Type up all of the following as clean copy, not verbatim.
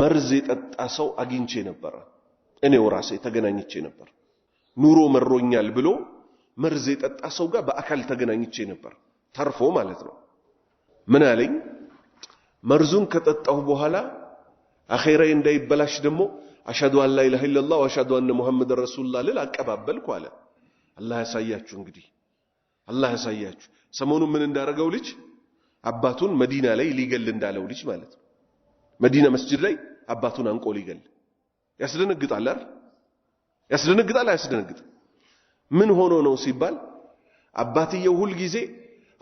መርዝ የጠጣ ሰው አግኝቼ ነበር። እኔው ራሴ ተገናኝቼ ነበር። ኑሮ መሮኛል ብሎ መርዝ የጠጣ ሰው ጋር በአካል ተገናኝቼ ነበር። ተርፎ ማለት ነው። ምን አለኝ? መርዙን ከጠጣሁ በኋላ አኼራዬ እንዳይበላሽ ደግሞ أشهد أن لا إله إلا الله وأشهد أن محمدا رسول الله ልል አቀባበልኩ አለ። አላህ ያሳያችሁ እንግዲህ፣ አላህ ያሳያችሁ። ሰሞኑን ምን እንዳረገው ልጅ አባቱን መዲና ላይ ሊገል እንዳለው ልጅ ማለት ነው። መዲና መስጂድ ላይ አባቱን አንቆ ሊገል። ያስደነግጣል አይደል? ያስደነግጣል አያስደነግጥም? ምን ሆኖ ነው ሲባል አባትየው ሁል ጊዜ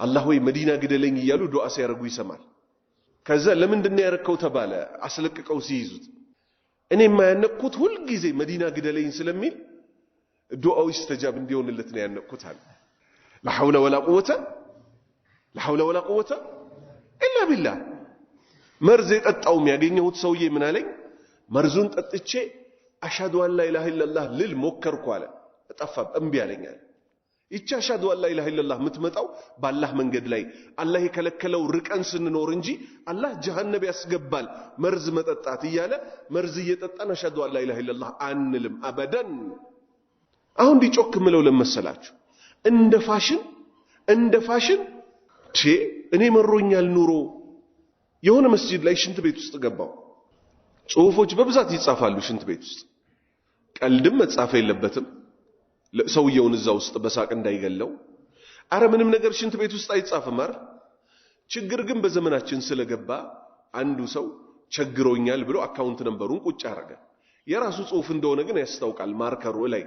አላህ ወይ መዲና ግደለኝ እያሉ ዱዓ ሲያደርጉ ይሰማል። ከዛ ለምንድን ነው ያረከው ተባለ። አስለቅቀው ሲይዙት እኔ የማያነቅኩት ሁል ጊዜ መዲና ግደለኝ ስለሚል ዱዓው ይስተጃብ እንዲሆንለት ነው ያነቅኩት አለ። لا حول ولا قوة لا حول ولا قوة إلا بالله። መርዝ የጠጣውም ያገኘሁት ሰውዬ ምን አለኝ? መርዙን ጠጥቼ أشهد أن لا إله إلا الله ልል ሞከርኩ አለ። ጠፋ፣ እምቢ አለኝ አለ። ይቺ أشهد أن لا إله إلا الله የምትመጣው በአላህ መንገድ ላይ አላህ የከለከለው ርቀን ስንኖር እንጂ አላህ ጀሃነም ያስገባል መርዝ መጠጣት እያለ መርዝ እየጠጣን أشهد أن لا إله إلا الله አንልም أبدا። አሁን እንዲጮክ ምለው ለመሰላችሁ እንደ ፋሽን እንደ ፋሽን እኔ መሮኛል ኑሮ። የሆነ መስጂድ ላይ ሽንት ቤት ውስጥ ገባው። ጽሁፎች በብዛት ይጻፋሉ ሽንት ቤት ውስጥ። ቀልድም መጻፍ የለበትም ሰውየውን እዛ ውስጥ በሳቅ እንዳይገለው። አረ ምንም ነገር ሽንት ቤት ውስጥ አይጻፍም። አረ ችግር ግን በዘመናችን ስለገባ አንዱ ሰው ቸግሮኛል ብሎ account number ኡን ቁጭ አረገ። የራሱ ጽሁፍ እንደሆነ ግን ያስታውቃል። marker ኡ ላይ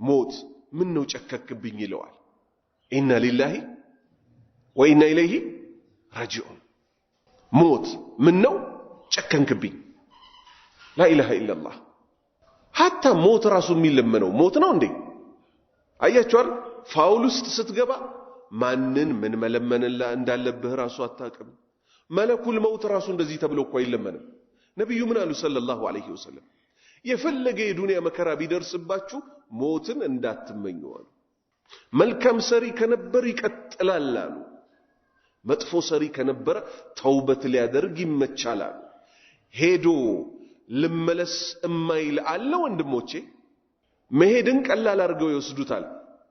ሞት ምን ነው ጨከክብኝ ይለዋል። إنا لله وإنا إليه راجعون። ሞት ምን ነው ጨከንክብኝ። لا إله إلا الله። حتى ሞት ራሱ የሚለመነው ሞት ነው እንዴ? አያችኋል። foul ውስጥ ስትገባ ማንን ምን መለመን እንዳለብህ ራሱ አታውቅም። ملك الموت ራሱ እንደዚህ ተብሎ እኮ አይለመንም። ነቢዩ ምን አሉ صلى الله عليه وسلم? የፈለገ የዱንያ መከራ ቢደርስባችሁ ሞትን እንዳትመኙ አሉ። መልካም ሰሪ ከነበር ይቀጥላል አሉ። መጥፎ ሰሪ ከነበረ ተውበት ሊያደርግ ይመቻል አሉ። ሄዶ ልመለስ እማይል አለ ወንድሞቼ። መሄድን ቀላል አድርገው ይወስዱታል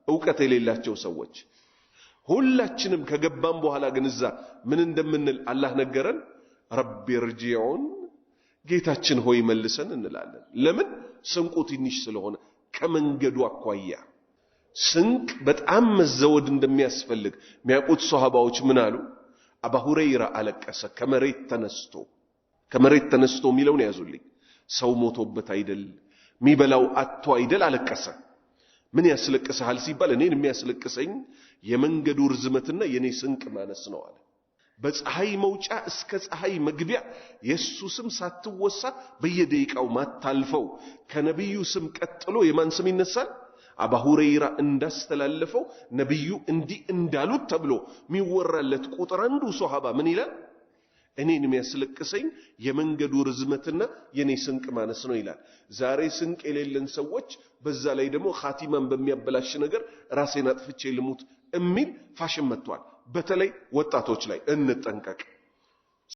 እውቀት የሌላቸው ሰዎች። ሁላችንም ከገባን በኋላ ግን እዛ ምን እንደምንል አላህ ነገረን። رب ارجعون ጌታችን ሆይ መልሰን እንላለን። ለምን? ስንቁ ትንሽ ስለሆነ ከመንገዱ አኳያ ስንቅ በጣም መዘወድ እንደሚያስፈልግ የሚያውቁት ሶሃባዎች ምን አሉ? አባ ሁረይራ አለቀሰ ከመሬት ተነስቶ። ከመሬት ተነስቶ የሚለውን ያዙልኝ። ሰው ሞቶበት አይደል የሚበላው አጥቶ አይደል አለቀሰ። ምን ያስለቅስሃል ሲባል እኔን የሚያስለቅሰኝ የመንገዱ ርዝመትና የኔ ስንቅ ማነስ ነው አለ። በፀሐይ መውጫ እስከ ፀሐይ መግቢያ የሱ ስም ሳትወሳ በየደቂቃው ማታልፈው ከነቢዩ ስም ቀጥሎ የማን ስም ይነሳል? አባ ሁረይራ እንዳስተላለፈው ነቢዩ እንዲህ እንዳሉት ተብሎ የሚወራለት ቁጥር አንዱ ሶሃባ ምን ይላል? እኔን የሚያስለቅሰኝ የመንገዱ ርዝመትና የኔ ስንቅ ማነስ ነው ይላል። ዛሬ ስንቅ የሌለን ሰዎች በዛ ላይ ደግሞ ኻቲማን በሚያበላሽ ነገር ራሴን አጥፍቼ ልሙት የሚል ፋሽን መጥቷል። በተለይ ወጣቶች ላይ እንጠንቀቅ።